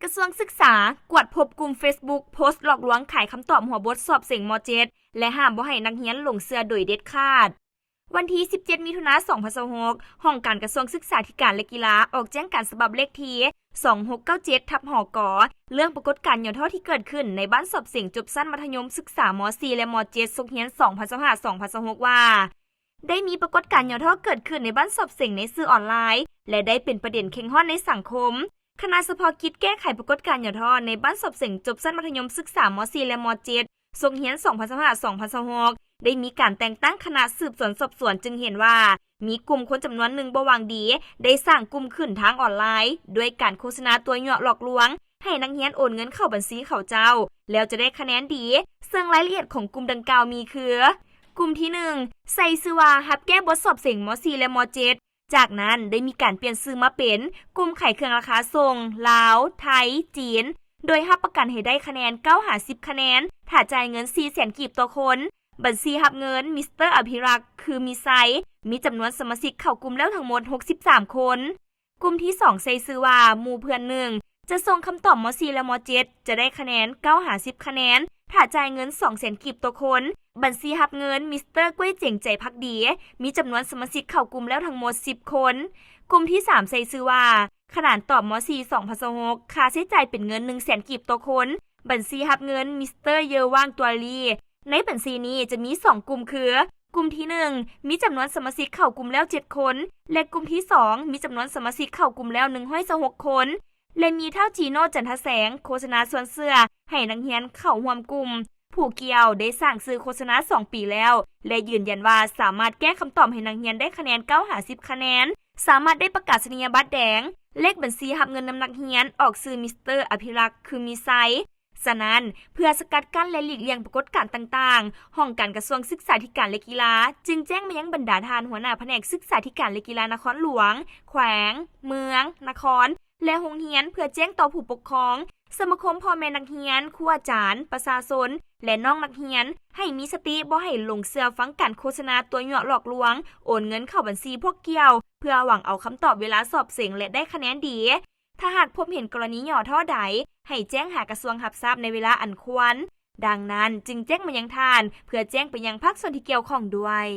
ກະຊວງສຶກສາ ກວດພົບກຸ່ມເຟສບຸກໂພສຫຼອກລວງຂາຍຄຳຕອບຫົວບົດສອບເສັງ ມ.ເຈັດ ແລະ ຫ້າມບໍ່ໃຫ້ນັກຮຽນຫຼົງເຊື່ອໂດຍເດັດຂາດ. ວັນທີສິບເຈັດ ມິຖຸນາ ສອງພັນຊາວຫົກ, ຫ້ອງການກະຊວງສຶກສາທິການ ແລະ ກິລາ ອອກແຈ້ງການສະບັບເລກທີ ສອງຫົກເກົ້າເຈັດ ທັບ ຫກ ເລື່ອງປາກົດການຫຍໍ້ທໍ້ທີ່ເກີດຂຶ້ນໃນບ້ານສອບເສັງຈົບຊັ້ນມັດທະຍົມສຶກສາ ມ.ສີ່ ແລະ ມ.ເຈັດ ສົກຮຽນ ສອງພັນຊາວຫ້າ ສອງພັນຊາວຫົກ ວ່າ ໄດ້ມີປາກົດການຫຍໍ້ທໍ້ເກີດຂຶ້ນໃນບ້ານສອບເສັງໃນສື່ອອນລາຍ ແລະ ໄດ້ເປັນປະເດັນແຂ່ງຮ້ອນໃນສັງຄົມ. ຄະນະສະເພາະກິດແກ້ໄຂປາກົດການຫຍໍ້ທໍ້ໃນບ້ານສອບເສັງຈົບຊັ້ນມັດທະຍົມສຶກສາ ມ.ສີ່ ແລະ ມ.ເຈັດ ສົກຮຽນ ສອງພັນຊາວຫ້າ ສອງພັນຊາວຫົກ ໄດ້ມີການແຕ່ງຕັ້ງຄະນະສືບສວນສອບສວນ ຈຶ່ງເຫັນວ່າມີກຸ່ມຄົນຈຳນວນໜຶ່ງບໍ່ຫວັງດີ ໄດ້ສ້າງກຸ່ມຂຶ້ນທາງອອນລາຍ ດ້ວຍການໂຄສະນາຕົວະຍົວະຫຼອກລວງ ໃຫ້ນັກຮຽນໂອນເງິນເຂົ້າບັນຊີເຂົາເຈົ້າ ແລ້ວຈະໄດ້ຄະແນນດີ, ເຊິ່ງລາຍລະອຽດຂອງກຸ່ມດັ່ງກ່າວມີຄື ກຸ່ມທີໜຶ່ງ ໃສ່ຊື່ວ່າຮັບແກ້ບົດສອບເສັງ ມ.ສີ່ ແລະ ມ.ເຈັດ ຈາກນັ້ນໄດ້ມີການປ່ຽນຊື່ມາເປັນ ກຸ່ມຂາຍເຄື່ອງລາຄາສົ່ງ ລາວ, ໄທ, ຈີນ ໂດຍຮັບປະກັນໃຫ້ໄດ້ຄະແນນເກົ້າຫາສິບຄະແນນ ຖ້າຈ່າຍເງິນສີ່ແສນກີບຕໍ່ຄົນ. ບັນຊີຮັບເງິນ ມິສເຕີ ອະພິລັກ ຄືມີໄຊ ມີຈຳນວນສະມາຊິກເຂົ້າກຸ່ມແລ້ວທັງໝົດຫົກສິບສາມຄົນ. ກຸ່ມທີສອງ ໃສ່ຊື່ວ່າ ໝູ່ເພື່ອນໜຶ່ງ ຈະສົ່ງຄຳຕອບ ມ.ສີ່ ແລະ ມ.ເຈັດ ຈະໄດ້ຄະແນນເກົ້າຫາສິບຄະແນນ ຖ້າຈ່າຍເງິນສອງແສນກີບຕໍ່ຄົນ. ບັນຊີຮັບເງິນ ມິສເຕີ ກ້ວຍເຈັງ ໃຈພັກດີ ມີຈຳນວນສະມາຊິກເຂົ້າກຸ່ມແລ້ວທັງໝົດສິບຄົນ. ກຸ່ມທີສາມ ໃສ່ຊື່ວ່າ ຂະໜານຕອບ ມ.ສີ່ ສອງພັນຊາວຫົກ ຄ່າໃຊ້ຈ່າຍເປັນເງິນໜຶ່ງແສນກີບຕໍ່ຄົນ. ບັນຊີຮັບເງິນ ມິສເຕີ ເຢີວ່າງ ຕົວລີ ໃນບັນຊີນີ້ຈະມີສອງກຸ່ມຄື ກຸ່ມທີໜຶ່ງ ມີຈຳນວນສະມາຊິກເຂົ້າກຸ່ມແລ້ວເຈັດຄົນ ແລະ ກຸ່ມທີສອງ ມີຈຳນວນສະມາຊິກເຂົ້າກຸ່ມແລ້ວໜຶ່ງຮ້ອຍຊາວຫົກຄົນ ແລະ ມີທ້າວ ຈີໂນ ຈັນທະແສງ ໂຄສະນາຊວນເຊື່ອໃຫ້ນັກຮຽນເຂົ້າຮ່ວມກຸ່ມ. ຜູ້ກ່ຽວໄດ້ສ້າງສື່ໂຄສະນາສອງປີແລ້ວ ແລະ ຢືນຢັນວ່າສາມາດແກ້ຄຳຕອບໃຫ້ນັກຮຽນໄດ້ຄະແນນເກົ້າຫາສິບຄະແນນ, ສາມາດໄດ້ປະກາສະນີຍະບັດແດງ, ເລກບັນຊີຮັບເງິນນຳນັກຮຽນ ອອກຊື່ ມິສເຕີ ອະພິລັກ ຄືມີໄຊ. ສະນັ້ນ, ເພື່ອສະກັດກັ້ນ ແລະ ຫຼີກລ່ຽງປາກົດການຕ່າງໆ, ຫ້ອງການກະຊວງສຶກສາທິການ ແລະ ກິລາ ຈຶ່ງແຈ້ງມາຍັງບັນດາທ່ານຫົວໜ້າພະແນກສຶກສາທິການ ແລະ ກິລານະຄອນຫຼວງ, ແຂວງ, ເມືອງ, ນະຄອນ ແລະ ໂຮງຮຽນ ເພື່ອແຈ້ງຕໍ່ຜູ້ປົກຄອງ, ສະມາຄົມພໍ່ແມ່ນັກຮຽນ, ຄູອາຈານ, ປະຊາຊົນ ແລະ ນ້ອງນັກຮຽນ ໃຫ້ມີສະຕິ ບໍ່ໃຫ້ຫຼົງເຊື່ອຟັງການໂຄສະນາຕົວະຍົວະຫຼອກລວງ ໂອນເງິນເຂົ້າບັນຊີພວກກ່ຽວ ເພື່ອຫວັງເອົາຄຳຕອບເວລາສອບເສັງ ແລະ ໄດ້ຄະແນນດີ. ຖ້າຫາກພົບເຫັນກໍລະນີຫຍໍ້ທໍ້ໃດ, ໃຫ້ແຈ້ງຫາກະຊວງຮັບຊາບໃນເວລາອັນຄວນ. ດັ່ງນັ້ນ, ຈຶ່ງແຈ້ງມາຍັງທ່ານ ເພື່ອແຈ້ງໄປຍັງພາກສ່ວນທີ່ກ່ຽວຂ້ອງດ້ວຍ.